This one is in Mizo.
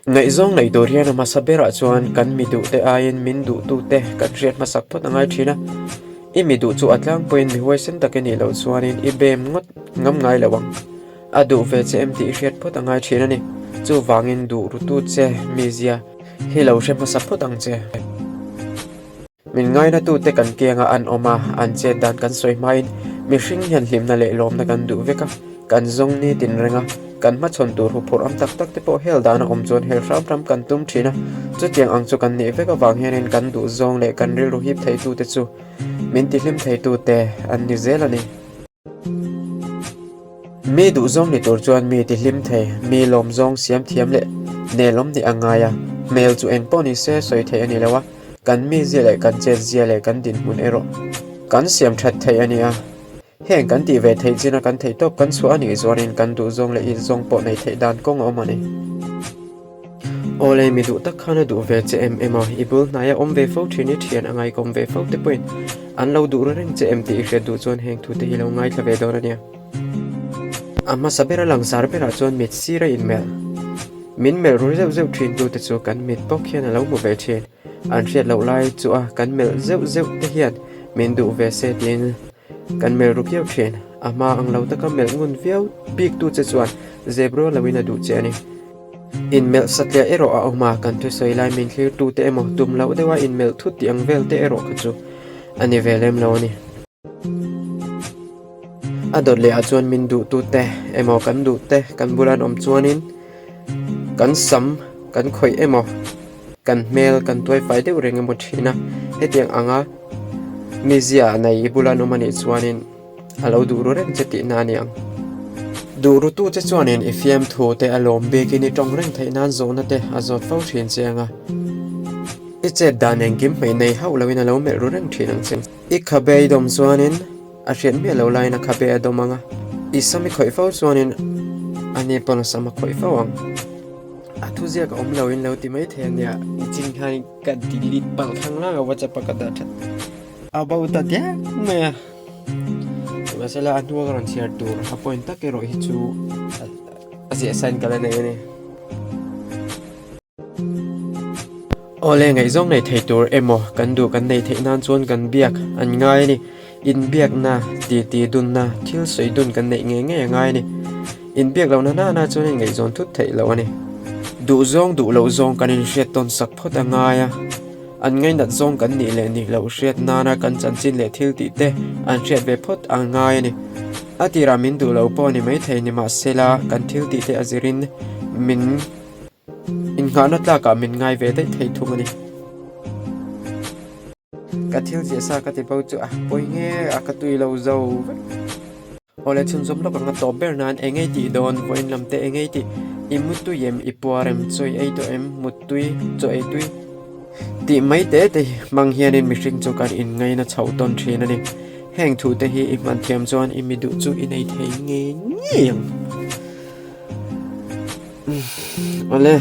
Ngaihzawng neih tur hian a hmasa berah chuan kan mi duhte aiin min duhtute kan hriat hmasak phawt a ngai thin a. I mi duh chu a tlangpuiin mi huaisen tak i nih loh chuanin i bem ngawt ngam ngai lo ang. A duh ve che em tih i hriat phawt a ngai thin a ni. Chuvangin duh rutu che mizia hi lo hre hmasa phawt ang che. Min ngainatute kan kianga an awm a, an chet dan kan sawi hmain mihring hian hlimna leh lawmna kan duh vek a, kan zawng ni tin reng a, kan hmachhawn tur huphurh am tak tak te pawh hel dan a awm chuan hel hram hram kan tum thin a, chutiang ang chu kan nih vek avang hianin kan duh zawng leh kan rilru hip theitute chu min tihlim theitute an ni zel a ni. Mi duhzawng ni tur chuan mi tihlim thei, mi lawmzawng siam thiam leh nelawm nih a ngai a, hmel chu eng pawh ni se sawi theih a ni lo a, kan mizia leh kan chetzia leh kan dinhmun erawh kan siam that theih a ni a. Heng kan tih ve theih china kan theih tawp kan chhuah a nih zuanin kan duhzawng leh inzawng pawh nei theih dan kawng a awm a ni. Awle mi duh tak khan a duh ve che em emaw i bul hnaia awm ve fo thin i thian a ngaikawm ve fo te pawhin an lo duh reng che em tih i hriat duh chuan heng thute hi lo ngaithla ve dawn a nia. A hmasa bera langsar berah chuan mit sir a inmelh. Min melh ru zeuh zeuh thin tute chu kan mit bawk hian a lo hmu ve thin. An hriat loh lai chu a kan melh zeuh zeuh te hian min duh ve se tiin Kan melh ru kiau thin. A hma ang lo taka melh ngun viau bik tu che chuan zep rual loin a duh che a ni. Inmelh satliah erawh a awm a, kan thusawi lai min thlir tu te emaw tum loh deuha inmelh thut tih ang vel te erawh kha chu a ni ve lem lo a ni. A dawt leh ah chuan min duh tu te emaw kan duh te kan bula an awm chuanin kan sam kan khawih emaw Kan hmel kan tuai fai deuh reng emaw thin a, hetiang anga mizia nei i bula an awm anih chuanin a lo duh ru reng che tihna a ni ang. Duh rutu che chuanin i fiamthu te a lawm bikin i tawng reng theih nan zawhna te a zawt fo thin che ang a, i chet dan engkim hmei nei hauh loin a lo melh ru reng thin ang che. I khabe i dawm chuanin a hriat miah lo laiin a khabe a dawm ang a, i sam i khawih fo chuanin ani pawn a sam a khawih fo ang. A thuziak a awm lo in lo ti mai thei a nia, nichin khan ka delete palh thlang lang a WhatsApp a ka dah that a bo ta diak mai a. Nimahsela a hnua ka rawn chhiar tur a point tak erawh hi chu a ziah sign ka la nei a ni. Awle ngaihzawng nei thei tur emaw kan duh kan nei theih nan chuan kan biak an ngai a ni. Inbiakna, titi dunna, thil sawi dun kan neih ngei ngei a ngai a ni. Inbiak lohna nana chuan in ngaihzawn thut theih loh a ni. Duhzawng duh loh zawng kan inhriat tawn sak phawt a ngai a. An ngainat zawng kan nih leh nih loh hriat nana kan chanchin leh thil tih te an hriat ve phawt a ngai a ni. A tirah min duh loh pawh a ni maithei nimahsela kan thil tih te a zirin min Innghahna tlakah min ngai ve daih thei thung a ni. Ka thil ziah sa ka ti bo chu a pawi nge a ka tui lo zo vek. Awle chhunzawm lawk anga tawp ber nan eng ei tih dawn vawiin lam te eng ei tih i mutui em i puar em chaw i ei tawh em muttui chaw ei tui tih mai te te hi hmang hianin mihring chu kan inngaina chhoh tawn thin a ni. Heng thu te hi i hman thiam chuan i mi duh chu i nei thei ngei ngei ang. Awle.